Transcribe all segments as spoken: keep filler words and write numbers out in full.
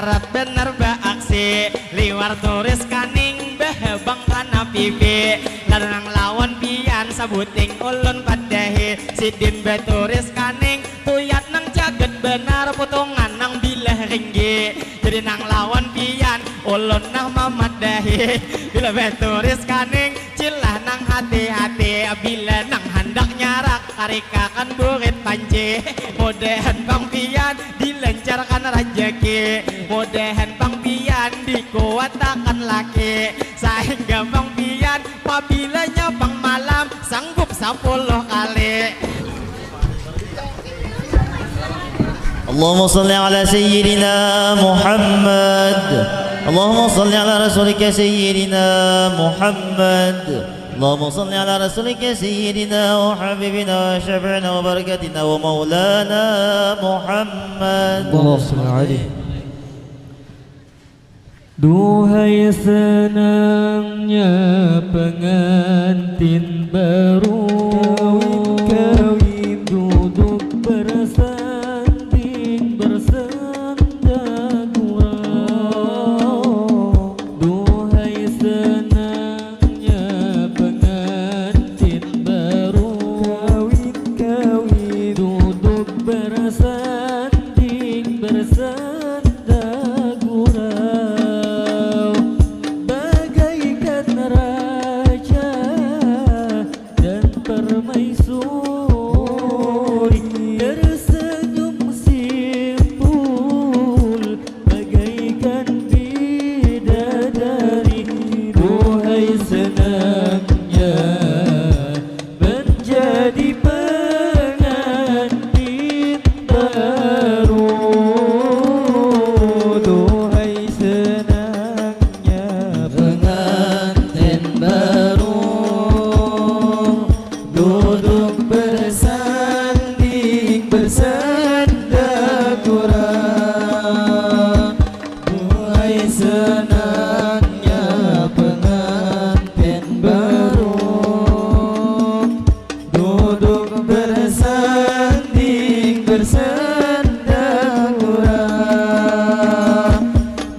Rat banar baaksi, liwar turis kaning bahabang kana pipi. Lalu nang lawan pian sabuting ulun padahi, sidin baturis kaning tuyat nang jagat banar putungan nang bilah ringgi. Jadi nang lawan pian ulun nah mamadahi, bila baturis kaning cilah nang hati-hati, bila nang handak nyarak karikakan burit panci. Mudahan pang pian dilancarkan rajaki, mudahan pang pian dikuatakan laki, sahingga pang pian pabilanya pang malam sanggup sapuluh kali. اللهم صل على سيدنا محمد. اللهم صل على رسولك سيدنا محمد. اللهم صل على رسولك سيدنا وحبيبنا وشفيعنا وبركتنا ومولانا محمد. اللهم صل عليه. Duhai senangnya pengantin baru, kawin-kawin duduk bersanding bersenda gurau. Duhai senangnya pengantin baru, kawin-kawin duduk bersanding bersenda gurau, bagaikan raja dan permaisuri, tersenyum simpul bagaikan bidadari. Duhai senangnya menjadi pengantin baru. Duhai senangnya pengantin baru, duduk bersanding bersenda gurau. Duhai senangnya pengantin baru, duduk bersanding bersenda gurau,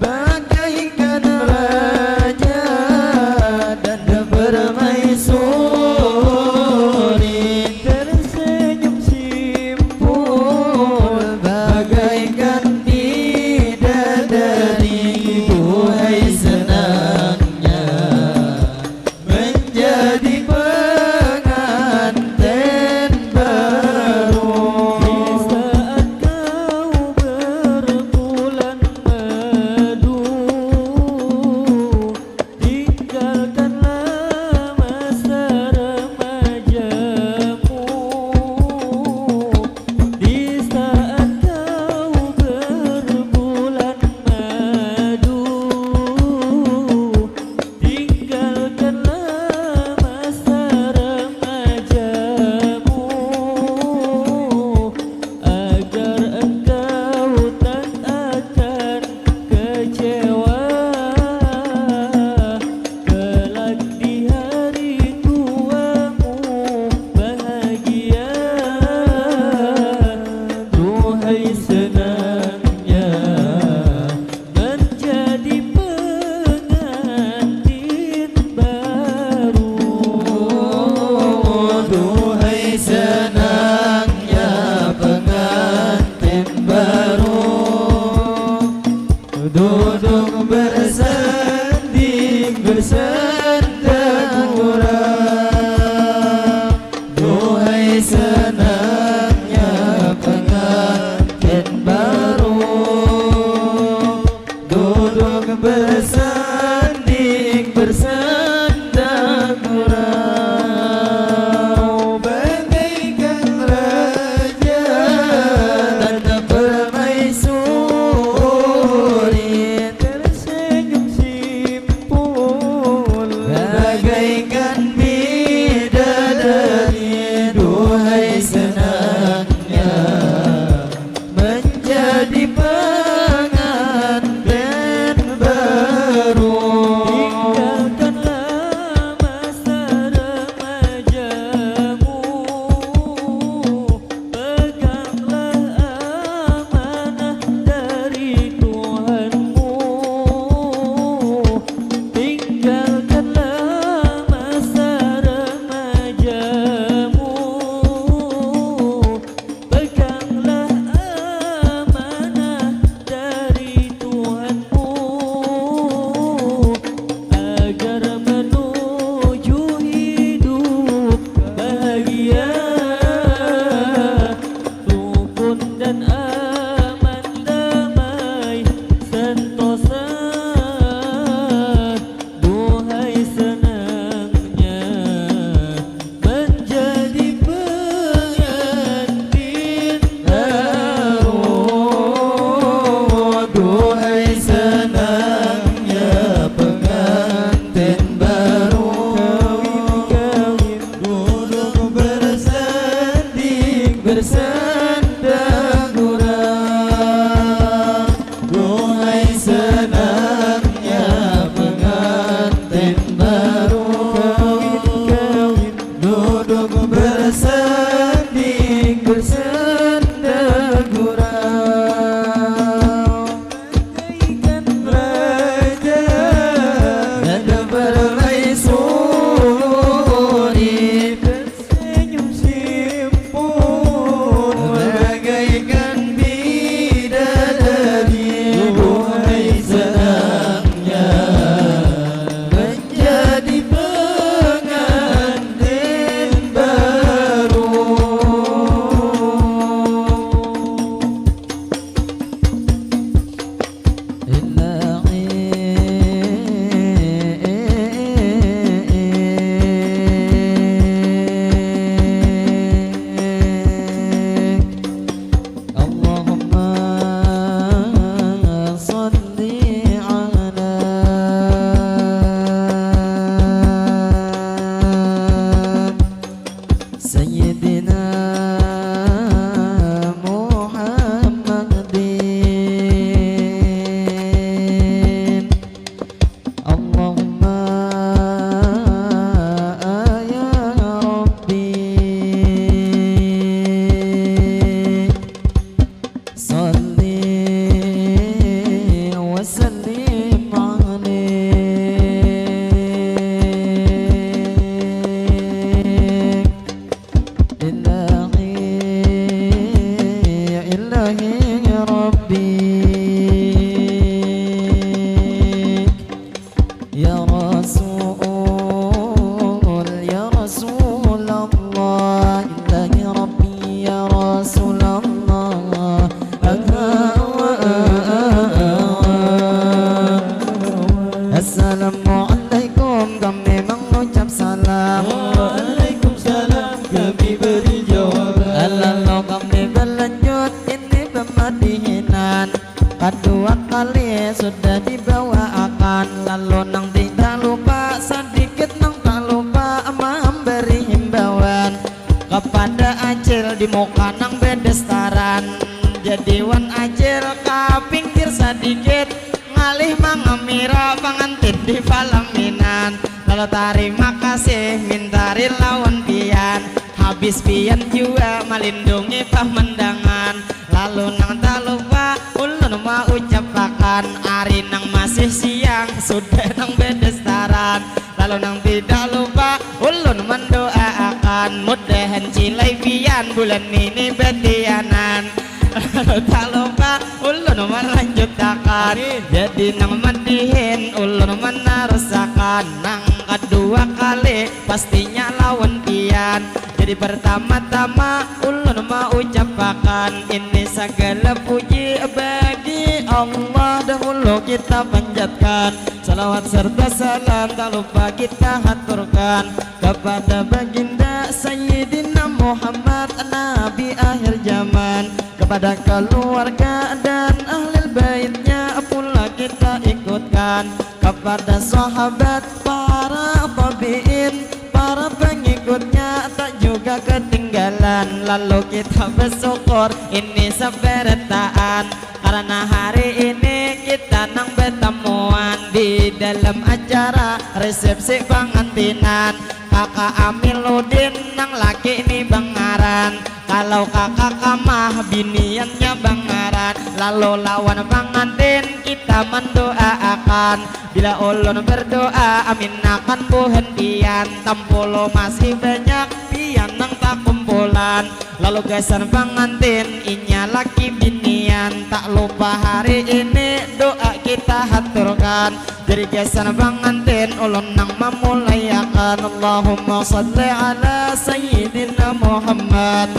bagaikan raja dan permaisuri, tersenyum simpul bagaikan bidadari. Duhai senangnya menjadi pengantin baru. Di saat kau berbulan madu, tinggalkanlah masa remajamu. Di saat kau berbulan madu, tinggalkanlah masa remajamu, agar engkau tak akan kecewa, kelak di hari tuamu bahagia. Duhai senangnya menjadi pengantin baru. Duhai senangnya pengantin baru, duduk bersanding bersenda gurau. Duhai senangnya pengantin baru, duduk bersanding bersenda gurau, bagaikan raja dan permaisuri, tersenyum simpul bagaikan bidadari. Duhai senangnya menjadi صل وسلم عليك إلهي، يا إلهي ربي، يا رسول، يا رسول الله، إلهي ربي، يا رسول الله. Assalamualaikum, kami mengucap salam. Waalaikumsalam, kami beri jawaban. Lalu kami berlanjut ini pemadihinan. Kadua kali sudah dibawaakan, lalu nang tidak lupa, sedikit nang tak lupa memberi himbauan kepada Acil di muka nang bedastaran. Jadi wan Acil ka pinggir sadikit, ngalih mangamira pangantin di palaminan. Lalu tarima kasih mintarin lawan pian, habis pian jua malindungi pamandangan. Lalu nang tak lupa ulun maucapakan, ari nang masih siang sudah nang bedastaran. Lalu nang tidak lupa ulun mandoaakan, mudahan cilai pian bulan ini batianan. Lalu tak lupa ulun malanjutakan. Amin. Jadi nang madihin ulun manarusakan, nang kadua kali pastinya lawan pian. Jadi pertama-tama ulun maucapakan, ini sagala puji bagi Allah dahulu kita panjatkan. Salawat serta salam tak lupa kita haturkan kepada baginda Sayyidina Muhammad, Nabi akhir zaman, kepada keluarga dan ahli baitnya pula kita ikutkan, kepada sahabat, para tabiin, para pengikutnya tak juga ketinggalan. Lalu kita bersyukur ini sabarataan, karena hari ini kita nang bertemuan di dalam acara resepsi pengantinan. Kakak Amiluddin nang laki ni bangaran, kalau kakak Kamah biniannya bangaran. Lalu lawan pangantin kita mandoaakan, bila ulun berdoa amin akan buhan pian, tampulu masih banyak pian nang takumpulan. Lalu gasan pangantin inya laki binian, tak lupa hari ini doa kita haturkan. Jadi gasan pangantin ulun nang mamulaiakan, Allahumma salli ala Sayyidina Muhammad.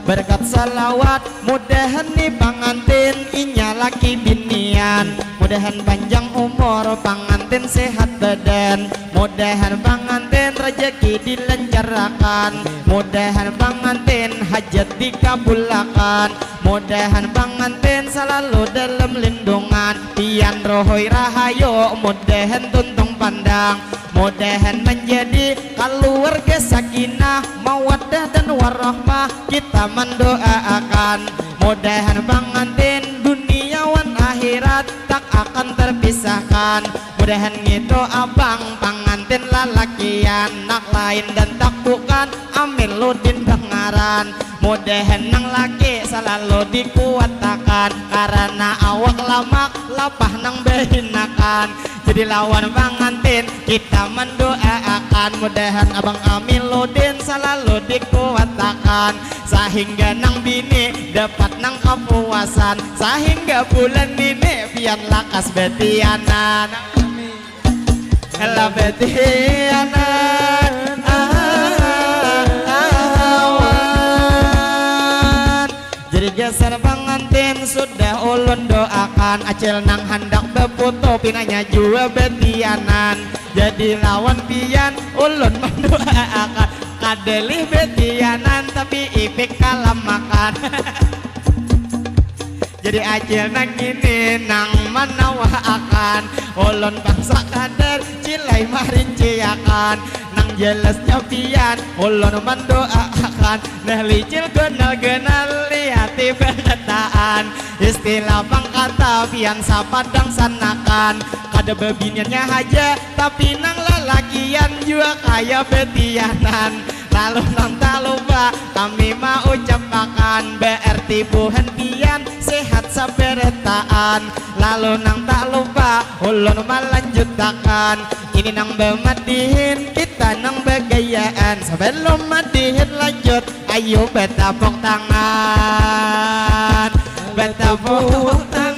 Berkat salawat mudahan ni pangantin inya laki binian, mudahan panjang umur pangantin sehat badan, mudahan pangantin rezeki dilancarkan, mudahan pangantin hajat dikabulakan, mudahan pangantin salalu dalam lindungan pian, rohoi rahayu mudahan tuntung pandang, mudahan menjadi keluarga sakinah mawaddah dan warahmah kita mendoaakan, mudahan pangantin dunia wan akhirat tak akan terpisahkan. Mudahan ngitu abang pangantin lalakian, nak lain dan tak bukan Amiluddin bangaran. Mudahan nang laki salalu dikuatakan, karena awak lamak lapah nang bahinakan. Jadi lawan pangantin kita mendoaakan, mudahan abang Amiluddin salalu dikuatakan, sahingga nang bini dapat nang kapuasan, sahingga bulan ini pian lakas betianan. Amin. Lah betianan awan. Jadi gasan pangantin sudah ulun doakan, acil nang handak baputu pinanya jua betianan. Jadi lawan pian ulun mandoaakan, kada lih betianan tapi ipik kalamakan. Jadi acil nang ini nang manawaakan, ulun pang sakadar cilai marinciakan. Nang jelasnya pian ulun mandoaakan, nah licil ganal-ganal lihati barataan. Istilah pang kata pian sapadang sanakan, kada babiniannya haja tapi nang lalakian jua kaya betianan. Lalu nang tak lupa kami maucapakan, berarti buhan pian sehat sabarataan. Lalu nang tak lupa ulun malanjutakan, ini nang bamadihin kita nang bagayaan. Sebelum madihin lanjut, ayo batapuk tangan, batapuk tangan.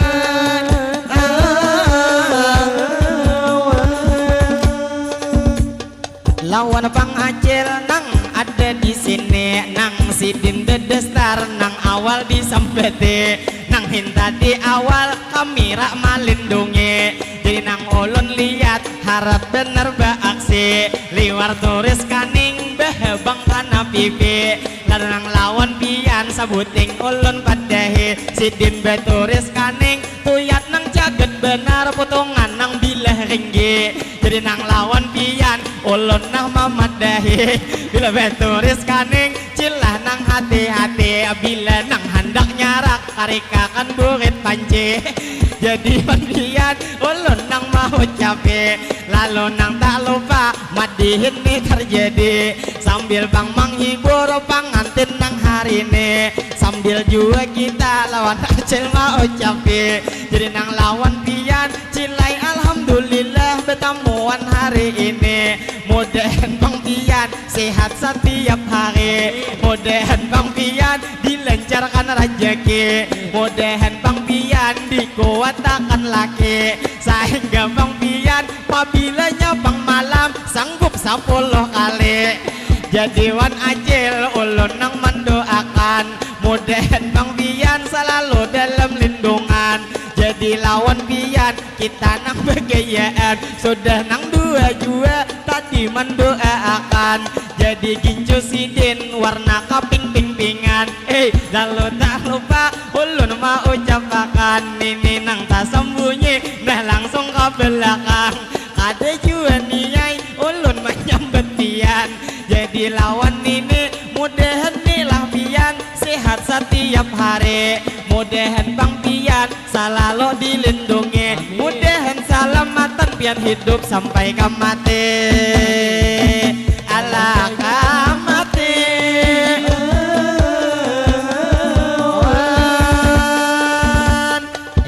Lawan Bang Acil nang ada di sini, nang sidin dedestar nang awal disambati, nang hinta di awal kami rak malindungi. Jadi nang ulun lihat harat bener baaksi, liwar turis kaning bahabang kana pipi. Lalu nang lawan pian sabuting ulun padahi, sidin baturis kaning tuyat nang caget benar, putungan nang bilah ringgi. Jadi nang lawan pian ulun nah mamadahi, bila baturis kaning cilah nang hati-hati, bila nang handak nyarak karikakan burit panci. Jadi wan pian ulun nang maucapi, lalu nang tak lupa madihin ni terjadi, sambil pang manghibur pangantin nang hari ni, sambil jua kita lawan Acil maucapi. Jadi nang lawan pian cilai alhamdulillah batamuan hari ini. Mudahan pang pian sehat satiap hari, mudahan pang pian dilancarkan rajaki, mudahan pang pian dikuatakan laki, sahingga pang pian pabilanya pang malam sanggup sapuluh kali. Jadi wan Acil ulun nang mandoakan, mudahan pang pian salalu dalam lindungan. Jadi lawan pian kita nang bagayaan, sudah nang dua jua tadi mandoaakan. Jadi gincu sidin warna kaping pingpingan. Eh, lalu tak lupa ulun maucapakan, ini nang tasambunyi nah langsung ka belakang. Kada jua niai ulun manyambat pian. Jadi lawan nini, mudahan nilah pian sehat satiap hari. Mudahan pang pian salalu dilindungi. Amin. Mudahan salamatan pian hidup sampai ka mati. Alah ka mati. Wan.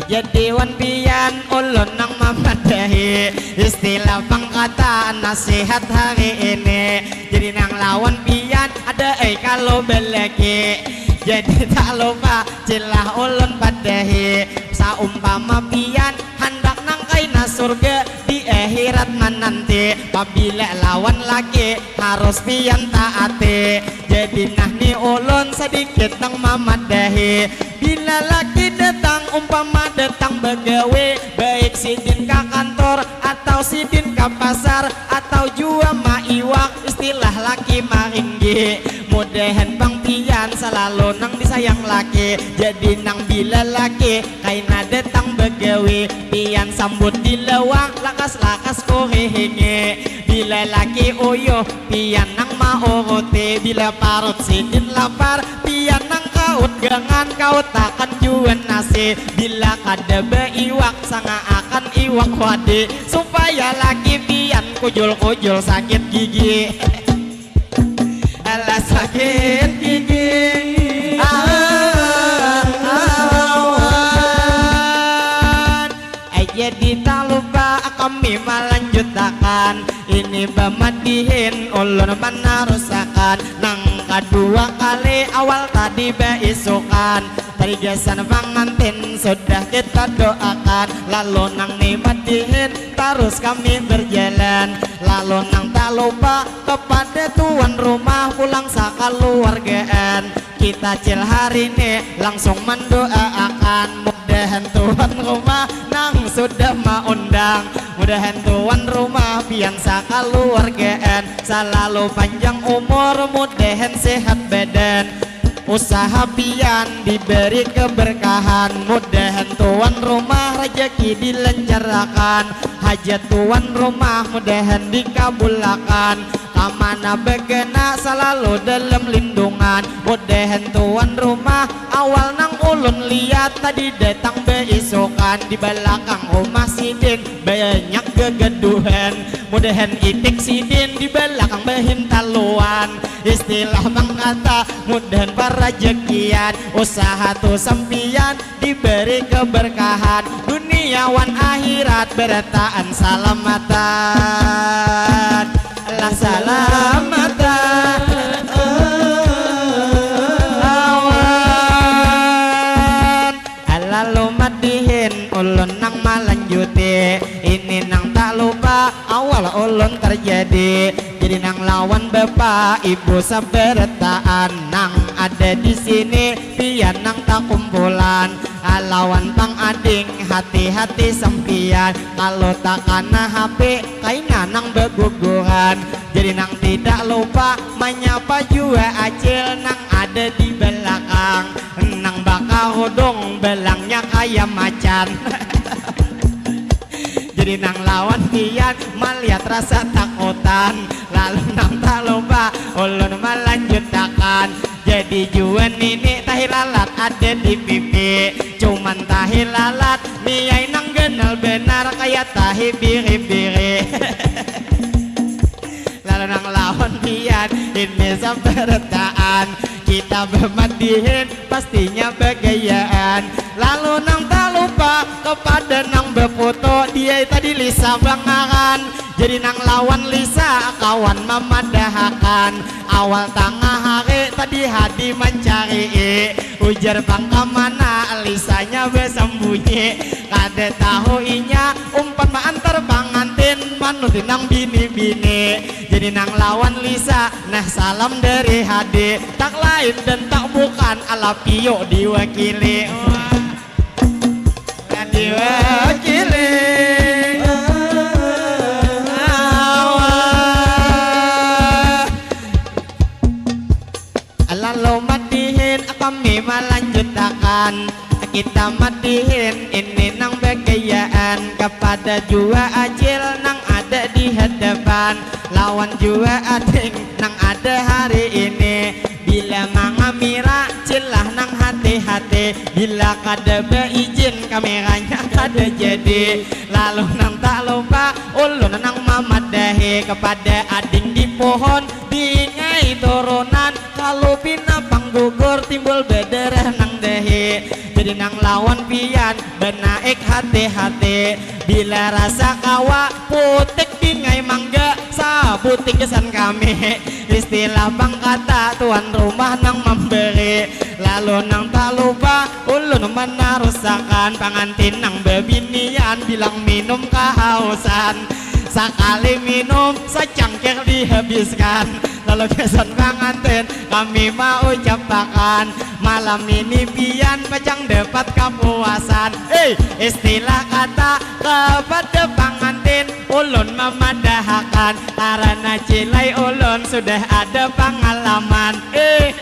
Jadi wan pian ulun nang mamadahi istilah pangkata nasihat hari ini. Jadi nang lawan pian ada ai kalu balaki. Jadi tak lupa cilah ulun padahi, saumpama pian handak nang kaina surga di akhirat mananti, pabila lawan laki harus pian taati. Jadi nah ni ulun sadikit nang mamadahi, bila laki datang umpama datang bagawi, baik sidin ka kantor atau sidin ka pasar atau jua maiwak, istilah laki maringgi. Mudahan pang pian salalu nang disayang laki. Jadi nang bila laki kaina datang bagawi, pian sambut di lawang lakas-lakas kurihingi. Bila laki uyuh pian nang mauruti, bila parut sidin lapar pian nang kaut gangan, kautakan jua nasi. Bila kada baiwak sangaakan iwak wadi, supaya laki pian kujul-kujul sakit gigi. Alah sakit gigi. Ah, awan. Ai jadi tak lupa kami malanjutakan. Ini bamadihin ulun manarusakan. Nang kadua kali awal tadi baisukan. Tadi gasan pangantin sudah kita doakan. Lalu nang ni madihin tarus kami berjalan. Lalu nang tak lupa kepada tuan rumah pulang sakaluargaan. Kita cil hari ni langsung mandoaakan, mudahan tuan rumah nang sudah maundang, mudahan tuan rumah pian sakaluargaan salalu panjang umur, mudahan sehat badan, usaha pian diberi keberkahan, mudahan tuan rumah rajaki dilancarakan, hajat tuan rumah mudahan dikabulakan. Amanah begena salalu dalam lindungan. Mudahan tuan rumah awal nang ulun lihat tadi datang beisukan di belakang rumah sidin banyak gegeduhan. Mudahan itik sidin di belakang behintaluan. Istilah bangkata mudahan parajakian usaha tu sampian diberi keberkahan dunia wan akhirat berataan salamatan lah salamatan awan lalu madihin ulun nang malanjuti ini nang tak lupa awal ulun terjadi jadi nang lawan bapak ibu sabarataan nang ada di sini pian nang takumpulan lawan pang ading hati-hati sampian kalau takana hape kaina nang beguguran jadi nang tidak lupa manyapa jua acil nang ada di belakang nang bakarudung belangnya kaya macan jadi nang lawan pian malihat rasa takutan lalu nang tak lupa ulun malanjutakan jadi jua nini tahi lalat ada di pipi cuman tahi lalat niai nang ganal banar kaya tahi biri-biri lalu nang lawan pian ini sabarataan kita bamadihin pastinya bagayaan lalu nang tak lupa kepada nang bafoto dia tadi Lisa bangaran jadi nang lawan Lisa kawan mamadahakan awal tangah hari tadi hadi mancarii ujar pang kamana Lisanya basambunyi kada tahu inya umpat maantar pangantin manuti nang bini-bini jadi nang lawan Lisa nah salam dari hadi tak lain dan tak bukan alapio diwakili Wah. Diwakili Lalu madihin kami malanjutakan kita madihin ini nang bagayaan kepada jua acil nang ada di hadapan lawan jua ading nang ada hari ini bila mangamira cilah nang hati-hati bila kada beijin kameranya kada jadi lalu nang tak lupa ulun nang mamadahi kepada ading di pohon bingai turunan kalu pina panggugur timbul badarah nang dahi jadi nang lawan pian banaik hati-hati bila rasa kawa putik bingai mangga sabuting gasan kami istilah pangkata tuan rumah nang mambari lalu nang tak lupa ulun manarusakan pangantin nang babinian bilang minum kahausan sakali minum sacangkir dihabiskan lalu gasan pangantin kami maucapakan malam ini pian pacang dapat kapuasan eh istilah kata kepada pangantin ulun mamadahakan karana cilai ulun sudah ada pangalaman eh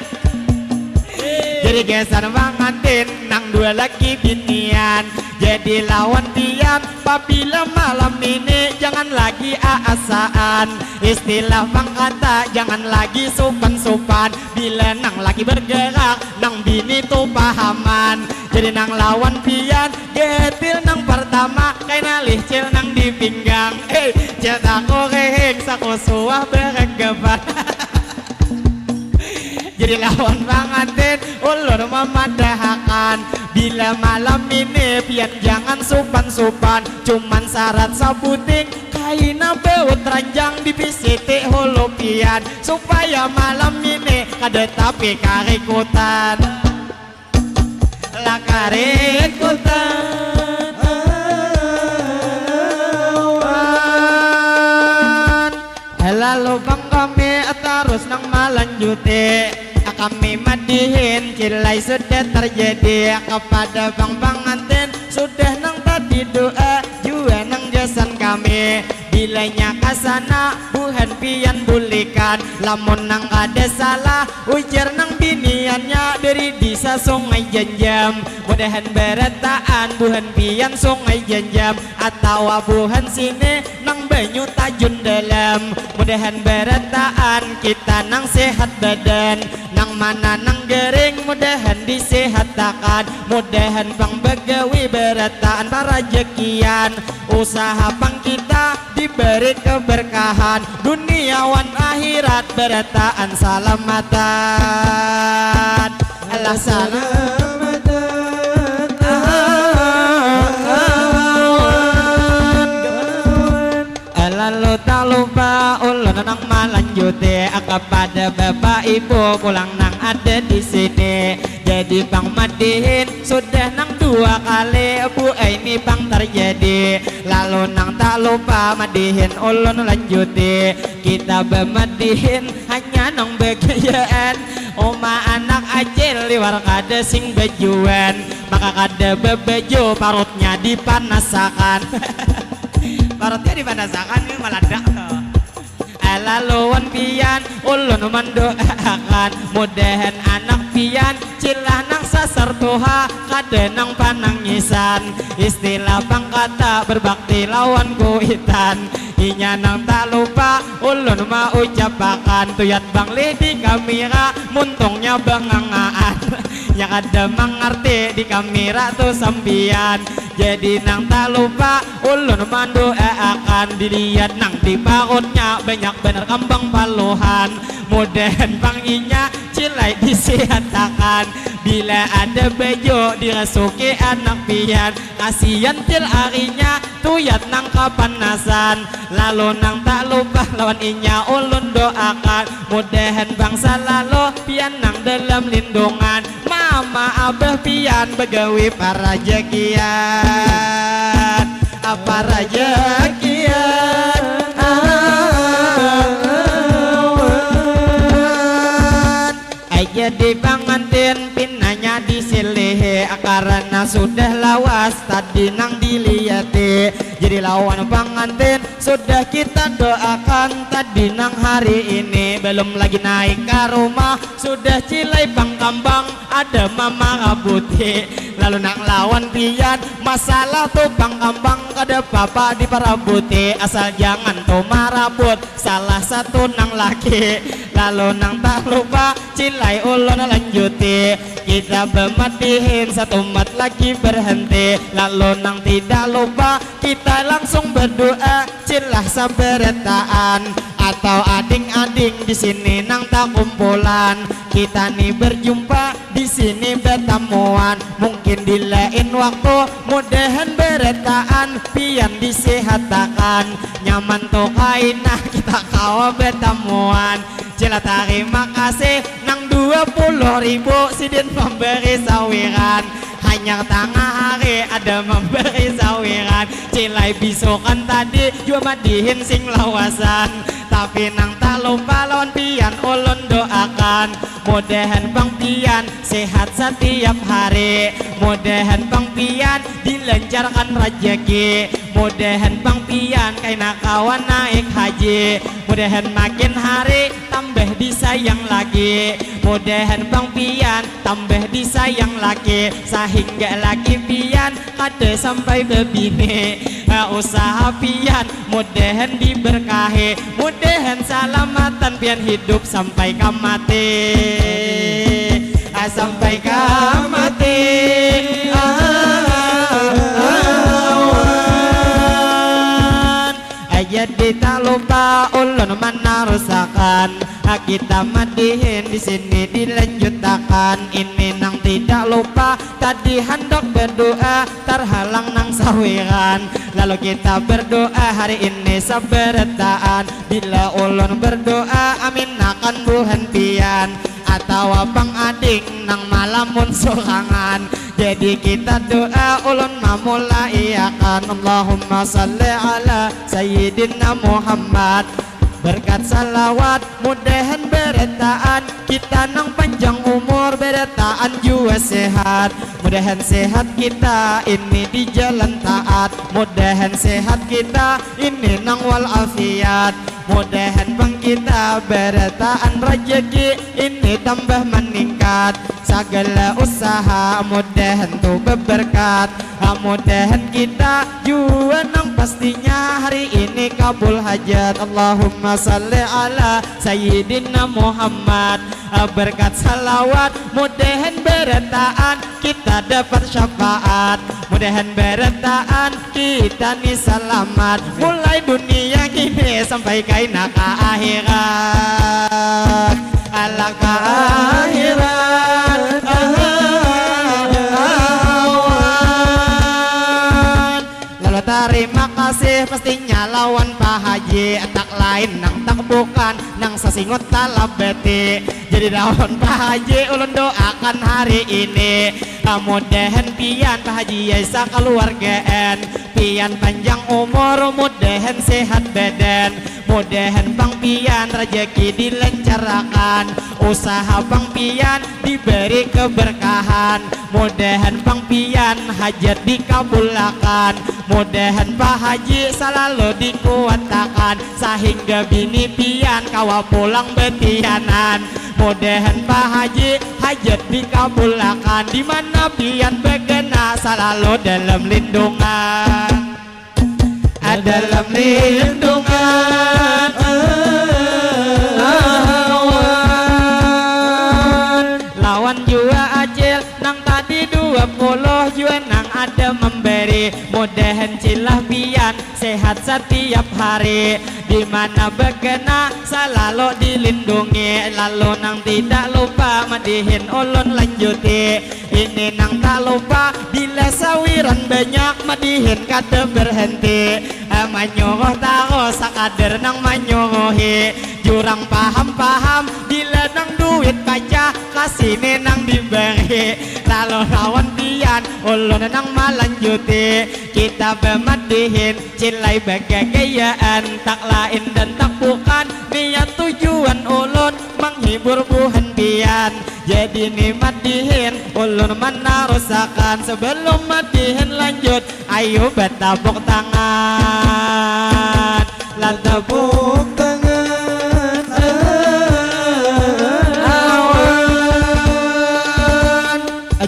jadi gasan pangantin nang dua lagi binian jadi lawan pian pabila malam ini jangan lagi aasaan istilah pangkata jangan lagi supan-supan bila nang laki bergerak nang bini tu pahaman jadi nang lawan pian getil nang pertama kaina lih cil nang di pinggang eh cil taku rihing saku suah beragapan jadi lawan pangantin ulun mamadahakan bila malam ini pian jangan supan-supan cuman syarat sabuting kaina baut ranjang di pisiti hulu pian supaya malam ini kada tapi karikutan lah karikutan lalu bang kami tarus nang malanjuti kami madihin cilai sudah terjadi kepada bang pangantin sudah nang tadi doa jua nang gasan kami Bilanya ka sana, buhan pian bulikan. Lamun nang kada salah, ujar nang biniannya, dari disa Sungai Janjam. Mudahan barataan buhan pian Sungai Janjam, atawa buhan sini nang banyu tajun dalam. Mudahan barataan kita nang sehat badan, nang mana nang garing mudahan disehatakan. Mudahan pang bagawi barataan parajakian, usaha pang kita diberi keberkahan, dunia wan akhirat barataan salamatan. Alah salam. Lalu tak lupa ulun nang malanjuti, kepada bapak ibu pulang nang ada di sini. Jadi pang madihin sudah nang dua kali, bu ai ni pang terjadi. Lalu nang tak lupa madihin ulun lanjuti, kita bamadihin hanya nang bagayaan. Uma anak acil liwar kada sing bajuan, maka kada babaju, parutnya dipanasakan. Parutnya dipanasakan, ini maladak tuh. Laluan pian ulun mandoakan, mudahan anak pian cilah nang sasar tuha, kada nang panangisan. Istilah pang kata berbakti lawan kuitan, inya nang tak lupa ulun maucapakan. Tuyat banglih di kamera, muntungnya bangangaan. Nya kada mangarti di kamera tu sampian. Jadi nang tak lupa ulun mandoaakan, dilihat nang di parutnya banyak banar kambang paluhan. Mudahan pang inya cilai disihatakan, bila ada baju dirasuki anak pian. Kasian til arinya tuyat nang kapanasan. Lalu nang tak lupa lawan inya ulun doakan, mudahan pang salalu pian nang dalam lindungan. Mama abah pian bagawi parajakian, parajakian awan. Ai jadi pangantin pinanya disilihi, karana sudah lawas tadi nang diliati. Jadi lawan pangantin sudah kita doakan tadi nang hari ini, belum lagi naik ka rumah sudah cilai pang kambang ada mamarabuti. Lalu nang lawan pian masalah tu pang kambang kada papa diparabuti, asal jangan tu marabut salah satu nang laki. Lalu nang tak lupa cilai ulun lanjuti, kita bamadihin satumat lagi berhenti. Lalu nang tidak lupa kita langsung berdoa, cilah sabarataan atau ading-ading di sini nang takumpulan. Kita ni berjumpa di sini batamuan, mungkin di lain waktu mudahan barataan pian disihatakan. Nyaman tu kaina kita kawa batamuan. Cila tarima kasih nang dua puluh ribu sidin memberi sawiran. Hanyar tangah hari ada memberi sawiran. Cilai bisukan tadi jua madihin sing lawasan. Tapi nang tak lupa lawan pian ulun doakan, mudahan pang pian sehat satiap hari. Mudahan pang pian dilancarkan rajaki. Mudahan pang pian kaina kawa naik haji. Mudahan makin hari tambah disayang lagi. Mudahan pang pian tambah disayang laki, sahingga laki pian kada sampai babini. Ha, usaha pian mudahan diberkahi, mudahan salamatan pian hidup sampai ka mati. Ah, sampai ka mati. Awan. Ah, jadi tak lupa ulun manarusakan, ah, kita madihin di sini dilanjutakan. Ini nang tidak lupa tadi handak berdoa, terhalang nang sawiran. Lalu kita berdoa hari ini sabarataan. Bila ulun berdoa amin akan buhan pian, atawa pang ading nang malamun surangan. Jadi kita doa ulun mamulai akan, Allahumma salli ala Sayyidina Muhammad. Berkat salawat mudahan barataan kita nang panjang umur, barataan jua sehat. Mudahan sehat kita ini di jalan taat. Mudahan sehat kita ini nang wal afiat. Mudahan pang kita barataan rajaki ini tambah maningkat. Sagala usaha mudahan tu beberkat. Mudahan kita jua nang pastinya hari ini kabul hajat. Allahumma salli ala Sayyidina Muhammad. Berkat salawat mudahan barataan kita dapat syafaat. Mudahan barataan kita ni salamat. Mulai dunia kini sampai kaina ka akhirat. Alah ka akhirat. Awan. Lalu tarima kasih pastinya lawan Pak Haji. Tak lain nang tak bukan nang sasingut talabati. Jadi lawan Pak Haji ulun doakan hari ini. Mudahan pian Pak Haji ya sakaluargaan. Pian panjang umur, mudahan sehat badan. Mudahan pang pian rajaki dilancarakan. Usaha pang pian diberi keberkahan. Mudahan pang pian hajat dikabulakan. Mudahan Pak Haji salalu dikuatakan. Sahingga bini pian kawa pulang betianan. Mudahan Pak Haji hajat dikabulakan. Di mana pian bagana salalu dalam lindungan. Dalam lindungan awan. Lawan jua acil nang tadi dua puluh jua nang ada memberi. Mudahan cilah pian sehat satiap hari. Di mana bagana salalu dilindungi. Lalu nang tidak lupa madihin ulun lanjuti. Ini nang tak lupa bila sawiran banyak madihin kada berhenti. Manyuruh tarus sakadar nang manyuruhi. Jurang paham-paham bila nang duit pacah kasini nang diberi. Lalu lawan pian ulun nang malanjuti. Kita bamadihin cilai bagagayaan. Tak lain dan tak bukan niat tujuan ulun menghibur buhan pian. Jadi ni madihin ulun manarusakan. Sebelum madihin lanjut ayu batapuk tangan. Lah tepuk tangan awan.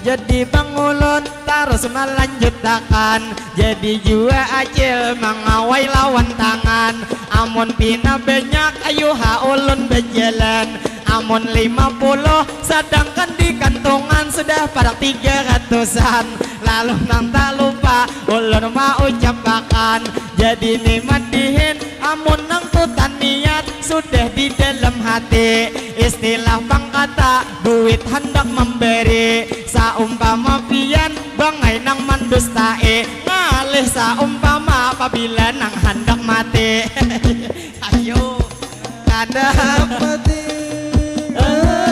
Jadi pang ulun tarus malanjutakan. Jadi jua acil mangawai lawan tangan. Amun pina banyak ayu ha ulun bajalan. Amun lima puluh sadangkan di kantungan sudah parak tiga ratusan. Lalu nang tak lupa ulun maucapakan. Jadi ni madihin amun nang tutan niat sudah di dalam hati. Istilah pang kata duit handak memberi. Saumpama pian bangai nang mandustai. Ngalih saumpama pabila nang handak mati. Ayu. Kada mati. Awan.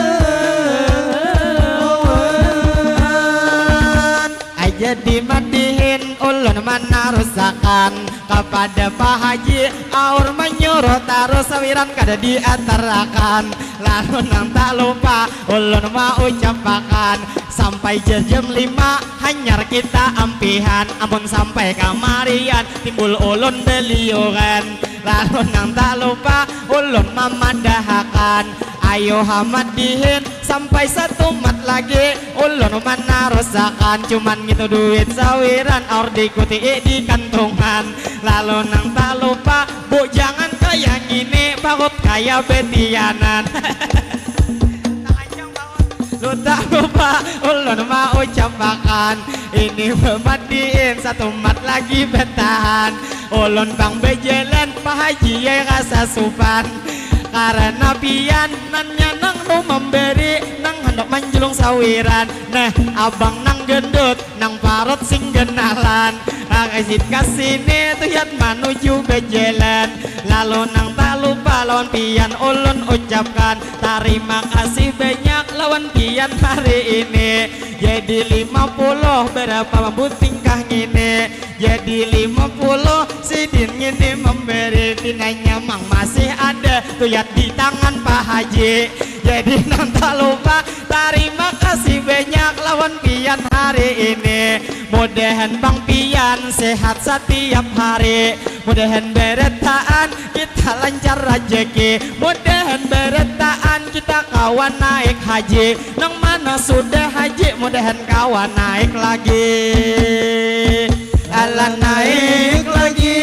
Jadi madihin ulun manarusakan. Kapada Pak Haji aur manyuruh tarus sawiran kada diatarakan. Lalu nang tak lupa ulun maucapakan. Sampai jam lima hanyar kita ampihan. Amun sampai kamarian timbul ulun beliuran. Lalu nang tak lupa ulun mamadahakan. Ayu ha madihin sampai satumat lagi ulun manarusakan. Cuman ngitu duit sawiran aur dikutii di kantungan. Lalu nang tak lupa bujangan kaya ngini parut kaya betianan. Lu tak lupa ulun maucapakan. Ini bamadihin satumat lagi batahan. Ulun pang bajalan Pak Haji ya rasa supan. Karena pian nanya nang nu memberi nang handak manjulung sawiran. Nah abang nang gendut nang parut sing genalan. Kasit kasini tuyat manuju bajalan. Lalu nang tak lupa lawan pian ulun ucapkan. Tarima kasih banyak lawan pian hari ini. Jadi lima puluh berapa mambu tingkah ngini. Jadi lima puluh sidin ngini memberi. Pinanya mang masih ada tuyat di tangan Pak Haji. Jadi nang tak lupa tarima kasih banyak lawan pian hari ini. Mudahan pang pian sehat satiap hari. Mudahan barataan kita lancar rajaki. Mudahan barataan kita kawa naik haji. Nang mana sudah haji, mudahan kawa naik lagi. Alah naik lagi.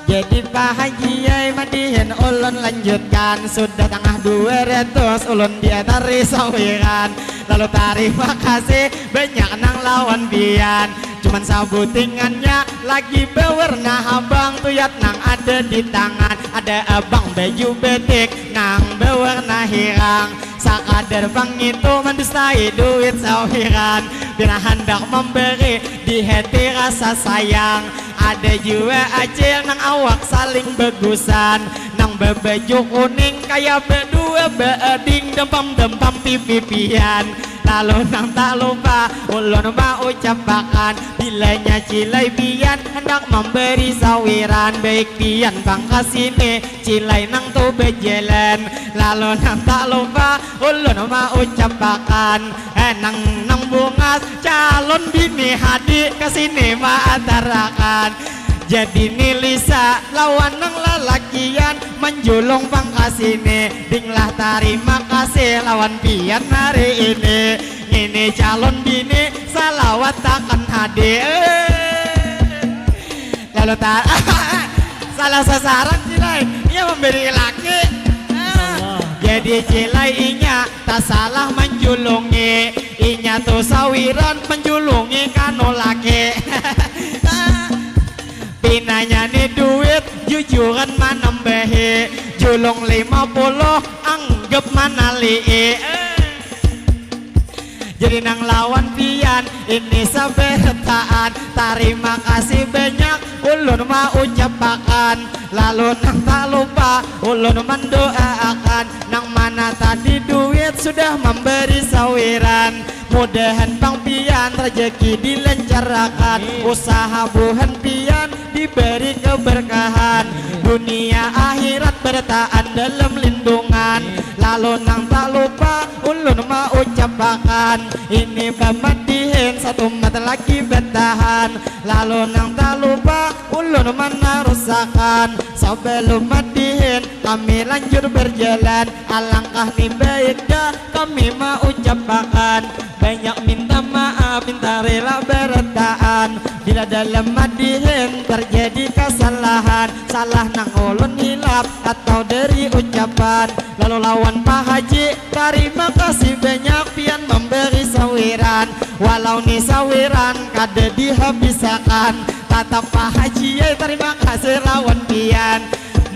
Jadi Pak Haji ai madihin ulun lanjutkan. Sudah tangah dua ratus ulun diatari sawiran. Lalu tarima kasih banyak nang lawan pian. Cuman sabutingannya lagi bawarna habang, tuyat nang ada di tangan. Ada abang baju betik nang bawarna hirang. Sakadar pangitu mandustai duit sawiran. Bila handak memberi di hati rasa sayang. Ada jua acil nang awak saling bagusan, nang babaju kuning kaya badua baading dampam-dampam pipi pian. Lalu nang tak lupa ulun maucapakan, bilanya cilai pian handak memberi sawiran, baik pian pang kasini cilai nang tu bajalan. Lalu nang tak lupa ulun maucapakan, eh, nang nang bungas calon bini hadi kasini maatarakan. Jadi ni Lisa lawan nang lalakian manjulung pang kasini. Dinglah tarima kasih lawan pian hari ini. Ngini calon bini salawatakan hadi. Eh. Lalu ta salah sasaran cilai, inya memberi laki. Ah. Jadi cilai inya tak salah menjulungi. Inya tu sawiran menjulungi kanu laki. Pinanya ni duit jujuran manambahi. Julung lima puluh anggap manalii. Eh. Jadi nang lawan pian ini sabarataan. Tarima kasih banyak ulun maucapakan. Lalu nang tak lupa ulun mandoaakan. Nang mana tadi duit sudah mambari sawiran. Mudahan pang pian rajaki dilancarakan. Amin. Usaha buhan pian diberi keberkahan. Amin. Dunia akhirat barataan dalam lindungan. Amin. Lalu nang tak lupa ulun maucapakan, ini bamadihin satumat lagi batahan. Lalu nang tak lupa ulun manarusakan, sabalum madihin kami lanjur barjalan. Alangkah ni baik dah kami maucapakan, banyak minta maaf, minta rela barataan. Bila dalam madihin tarjadi kasalahan, salah nang ulun hilap atau dari ucapan, lalu lawan Pak Haji tarima kasih banyak pian mambari sawiran. Walau ni sawiran kada dihabisakan, tatap Pak Haji ai tarima kasih lawan pian.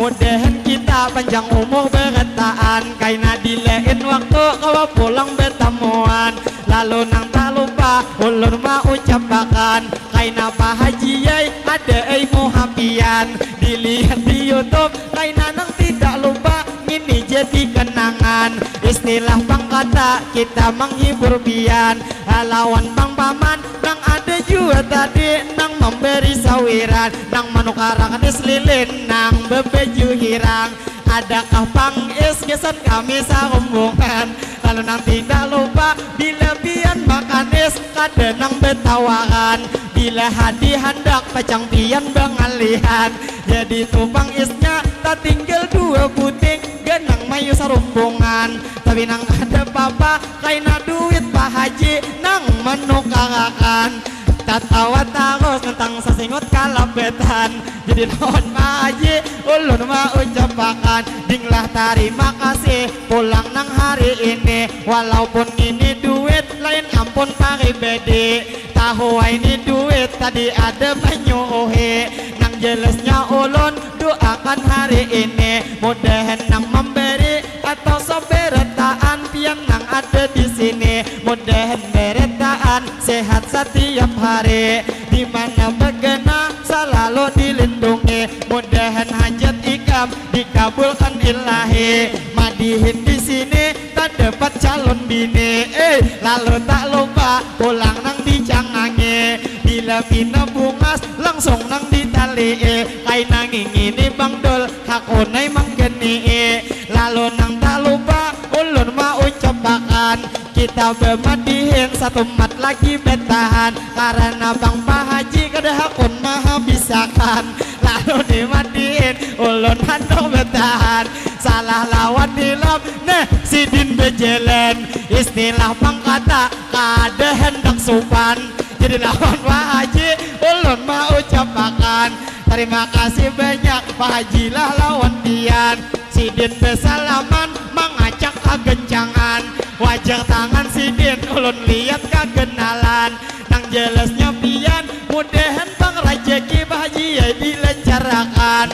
Mudahan kita panjang umur barataan, kaina di lain waktu kawa pulang batamuan. Lalu nang tak lupa ulun maucapakan, kaina Pak Haji ai ada ai muha pian. Dilihat di YouTube kaina nang tidak lupa, ngini jadi kenangan. Istilah pang kata kita menghibur pian. Lawan pang paman nang ada jua tadi nang mambari sawiran, nang manukarakan es lilin, nang babaju hirang. Adakah pang es gasan kami sarumbungan? Lalu nang tidak lupa bila pian makan es kada nang batawaran. Bila hadi handak pacang pian bangalihan. Jadi tu pang esnya tatinggal dua buting, ganang mayu sarumbungan. Tapi nang kada papa, kaina duit Pak Haji nang manukarakan. Tatawa tarus nang sasingut kalabatan. Jadi lawan Pak Haji ulun maucapakan, dinglah tarima kasih pulang nang hari ini. Walaupun ngini duit lain ampun paribadi, tahu ai ni duit tadi ada manyuruhi. Nang jelasnya ulun doakan hari ini, mudahan nang mambari atau sabarataan pian nang ada di sini, mudahan barataan sehat satiap hari, di mana bagana salalu dilindungi, mudahan hajat ikam dikabulkan Ilahi. Madihin di sini tadapat calon bini, eh, lalu tak lupa pulang nang dicangangi. Bila pina bungas langsung nang ditalii, kaina ngingini Bang Dul, hakun ai mangganii. Lalu nang tak lupa ulun maucap Kita bemadihin satumat lagi betahan karena bang pahaji kada hakun mahabisakan lalu dimadihin ulun handak betahan salah lawan hilap neh sidin bejelan istilah bang kata kada hendak supan jadi lawan pahaji ulun maucapakan terima kasih banyak pahaji lah lawan pian. Sidin besalaman mangacak kagencangan wajah tangan sidin ulun liat kagenalan nang jelasnya pian mudahan bang rajaki bahagia dilancarakan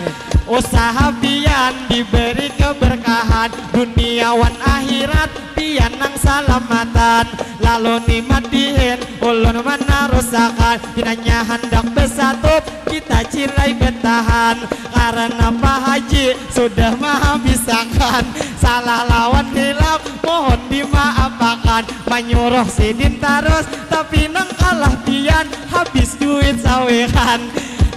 usaha pian diberi keberkahan dunia wan akhirat pian nang salamatan lalu ni madihin ulun manarusakan pinanya handak besatup kita cilai betahan karena Pak Haji sudah menghabisakan salah lawan hilap mohon dimaapakan menyuruh sidin tarus tapi nang kalah pian habis duit sawehan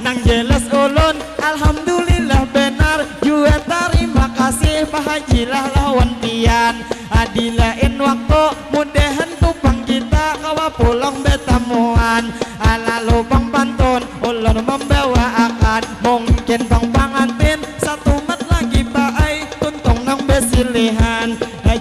nang jelas ulun alhamdulillah benar jua tarima kasih Pak Haji lah lawan pian adilain waktu mudahan tupang kita kawa pulang betamuan ala lubang pantun ulun membawa akan mungkin bang pangantin satumat lagi paai tuntung nang besilihan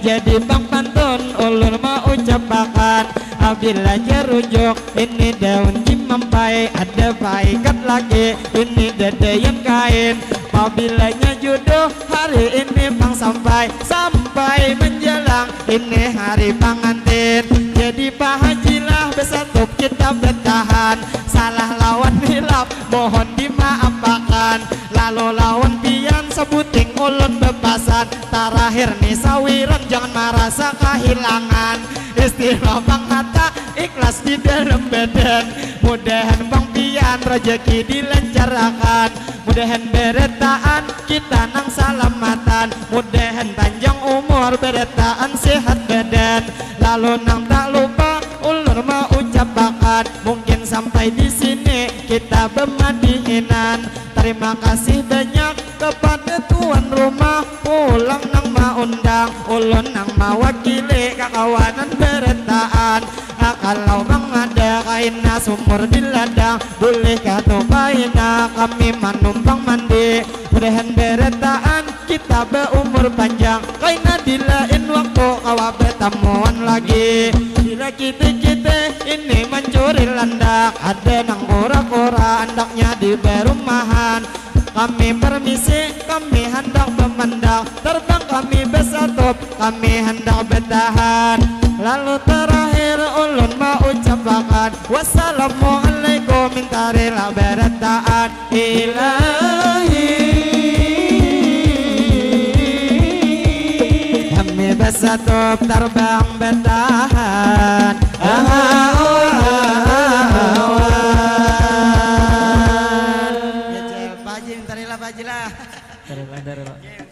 jadi bang pantun ulun maucapakan apabila jerujuk ini daun cimampai ada paikat lagi ini dadayan kain pabilanya jodoh hari ini bang sampai sampai menjelang ini hari pangantin jadi pahajilah besatup kita betahan salah lawan hilap mohon dimaapakan lalu lawan pian sebuting ulun bepasan tarakhir ni sawiran jangan marasa kahilangan istilah bang hata ikhlas di dalam badan mudahan bang pian rejeki dilancarakan mudahan beretaan kita nang salamatan mudahan panjang umur beretaan sehat badan lalu nang tak lupa ulun maucapakan mungkin sampai di sini kita bemadihinan terima kasih banyak kepada tuan rumah pulang nang maundang ulun nang mawakili kakawanan beretaan kalau bang ada kaina sumur di ladang bolehkah tu kaina kami manumpang mandi mudahan beretaan kita beumur panjang kaina di lain waktu kawa betamuan lagi bila kita kita ini mencuri landak ada nang kura-kura andaknya di berumahan kami permisi kami hendak bemendak terbang kami besatup kami hendak betahan lalu terakhir ulun maucapakan wassalamualaikum mintarila beretaan ilahi kami besatup terbang betahan Paji mintarila paji lah Terima kasih.